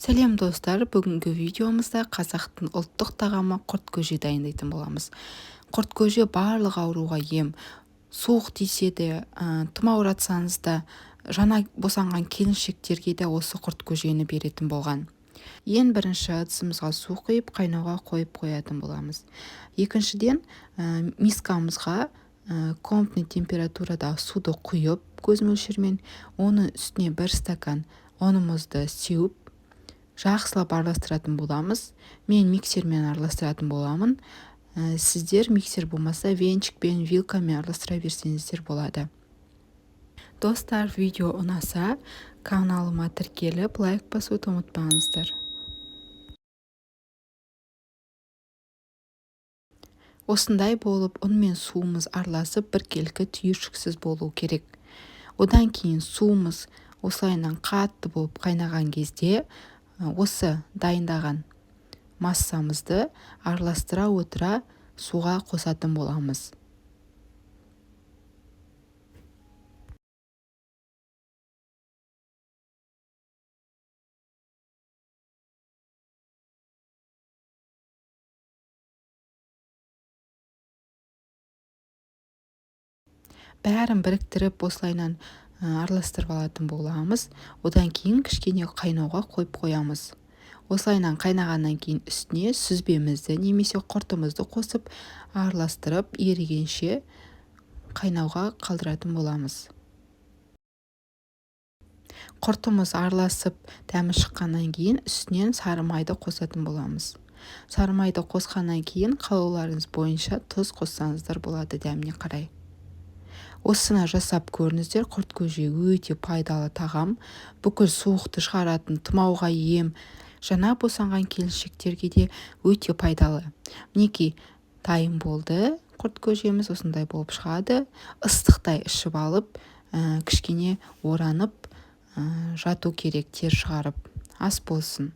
Сәлем, достар! Бүгінгі видеомызда қазақтың ұлттық тағамы құрт көже дайындайтын боламыз. Құрт көже барлық ауруға ем. Суық тисе де, тұмауратсаңыз да, жаңа босанған келіншектерге де осы құрт көжені беретін болған. Ең бірінші ыдысымызға су құйып, қайнауға қойып қоятын боламыз. Екіншіден, мискамызға комнатный температурада суды құйып, көз мөлшермен, оның үстіне 1 стакан ұнымызды сеуіп, жақсылап араластыратын боламыз. Мен миксермен араластыратын боламын. Сіздер миксер болмаса, венчикпен, вилкамен араластыра берсеңіздер болады. Достар, видео ұнаса, каналыма тіркеліп, лайк басуды ұмытпаңыздар. Осындай болып ұн мен суымыз араласып, біркелкі түйіршіксіз болу керек. Одан кейін суымыз осылайынан қатты болып қайнаған кезде осы дайындаған массамызды араластыра отыра суға қосатын боламыз. Бәрін біріктіріп, осылайынан араластырып алатын боламыз. Одан кейін кішкене қайнауға қойып қоямыз. Осылайынан қайнағаннан кейін үстіне сүзбемізді немесе құртымызды қосып, араластырып, ерігенше қайнауға қалдыратын боламыз. Құртымыз араласып, дәмі шыққаннан кейін үстінен сары майды қосатын боламыз. Сары майды қосқаннан кейін қалауларыңыз бойынша тұз қоссаңыздар болады дәміне қарай. Осыны жасап көріңіздер, құрт көже өте пайдалы тағам, бүкіл суықты шығаратын, тұмауға ем, жаңа босанған келіншектерге де өте пайдалы. Мінекей, дайын болды құрт көжеміз, осындай болып шығады. Ыстықтай ішіп алып, кішкене оранып, жату керек, тер шығарып. Ас болсын.